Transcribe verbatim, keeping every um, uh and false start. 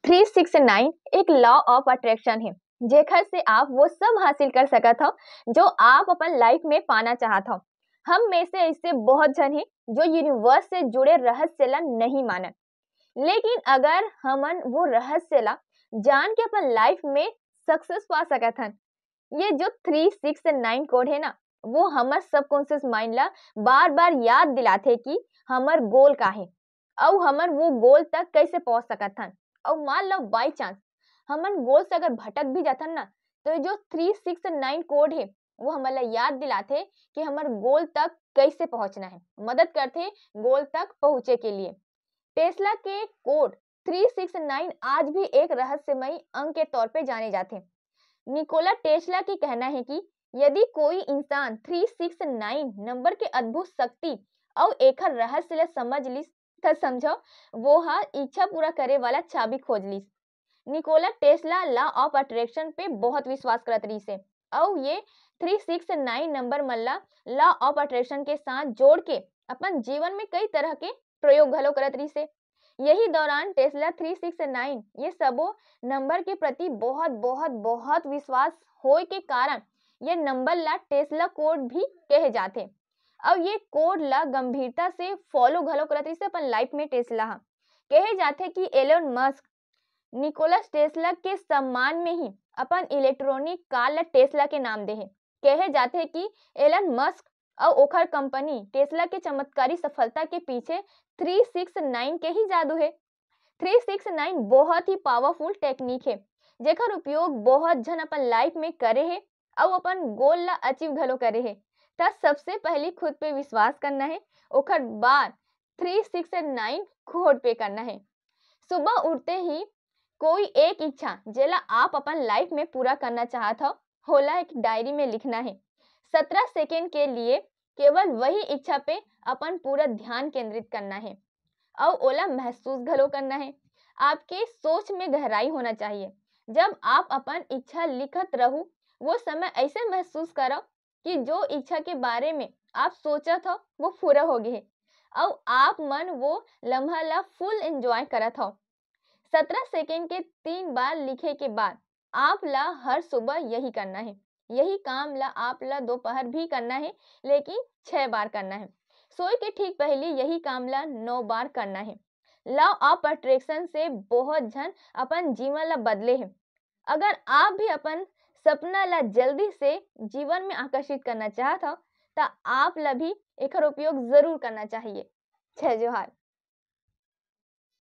Three six nine एक law of attraction है, जेकर से आप वो सब हासिल कर सकत हो जो आप अपन लाइफ में पाना चाहत हो। हम में से ऐसे बहुत झन हैं जो यूनिवर्स से जुड़े रहस्य ला नहीं मानन, लेकिन अगर हमन वो रहस्य ला जान के अपन लाइफ में सक्सेस पा सकत हन, ये जो थ्री सिक्स नाइन कोड है ना, वो हमर सबकॉन्शियस माइंड ला बार बार याद दिलाथे कि हमर गोल का है, अउ हमन वो गोल तक कैसे पहुंच सकत हन। अउ मान लो बाई चांस हमन गोल से अगर भटक भी जाथन ना, तो ये जो थ्री सिक्स नाइन कोड है, वो हमन ला याद दिलाथे कि हमर गोल तक कैसे पहुंचना है, मदद करथे गोल तक पहुंचे के लिए। टेस्ला के कोड थ्री सिक्स नाइन आज भी एक रहस्यमयी अंक के तौर पे जाने जाथे। निकोला टेस्ला के कहना है कि यदि कोई इंसान थ्री सिक्स नाइन नंबर के अद्भुत शक्ति अउ एकर रहस्य ला समझ लिस, त समझो, वो ह इच्छा पूरा करे वाला चाबी खोज लिस। Nikola Tesla law of attraction पे बहुत विश्वास करत रहिस हे, अउ ये थ्री सिक्स नाइन नंबर मन ला लॉ ऑफ अट्रैक्शन के साथ जोड़ के अपन जीवन में कई तरह के प्रयोग घलो करत रहिस हे। यही दौरान टेस्ला थ्री सिक्स नाइन ये सबो नंबर के प्रति बहुत, बहुत, बहुत विश्वास होए के कारण ये नंबर ला टेस्ला कोड भी कहे जाथे। अउ ये कोड ला गंभीरता से फॉलो घलो करत रहिस हे अपन लाइफ में टेस्ला ह। कहे जाथे कि एलोन मस्क निकोलस टेस्ला के सम्मान में ही अपन इलेक्ट्रॉनिक कार ला टेस्ला के नाम दे हे। कहे जाथे कि एलन मस्क अउ ओखर कंपनी टेस्ला के चमत्कारी सफलता के पीछे थ्री सिक्स नाइन के ही जादू हे। थ्री सिक्स नाइन बहुत ही पावरफुल टेक्निक हे, जेकर उपयोग बहुत झन अपन लाइफ में करे हे अउ अपन गोल ला अचीव घलो करे हे। त सबसे पहली खुद पे विश्वास करना हे, ओकर बाद थ्री सिक्स नाइन कोड पे करना हे। सुबह उठते ही कोई एक इच्छा, जेला आप अपन लाइफ में पूरा करना चाहत हो, होला एक डायरी में लिखना हे। सत्रह सेकेंड के लिए केवल वही इच्छा पे अपन पूरा ध्यान केंद्रित करना हे, अउ ओला महसूस घलो करना हे। आपके सोच में गहराई होना चाहिए। जब आप अपन इच्छा लिखत रहू, वो समय ऐसे महसूस करो कि जो इच्छा के बारे में आप सोचत हो, वो पूरा हो गए हे, अउ आप मन वो लम्हा ला फुल एंजॉय करत हो। सत्रह सेकेंड के तीन बार लिखे के बाद आप ला हर सुबह यही करना हे। यही काम ला आप ला दोपहर भी करना हे, लेकिन छह बार करना हे। सोए के ठीक पहले यही काम ला नौ बार करना हे। लॉ ऑफ अट्रैक्शन से बहुत झन अपन जीवन ला बदले हे। अगर आप भी अपन सपना ला जल्दी से जीवन में आकर्षित करना चाहत हो, त आप ला भी एकर उपयोग जरूर करना चाहिए। जय जोहार।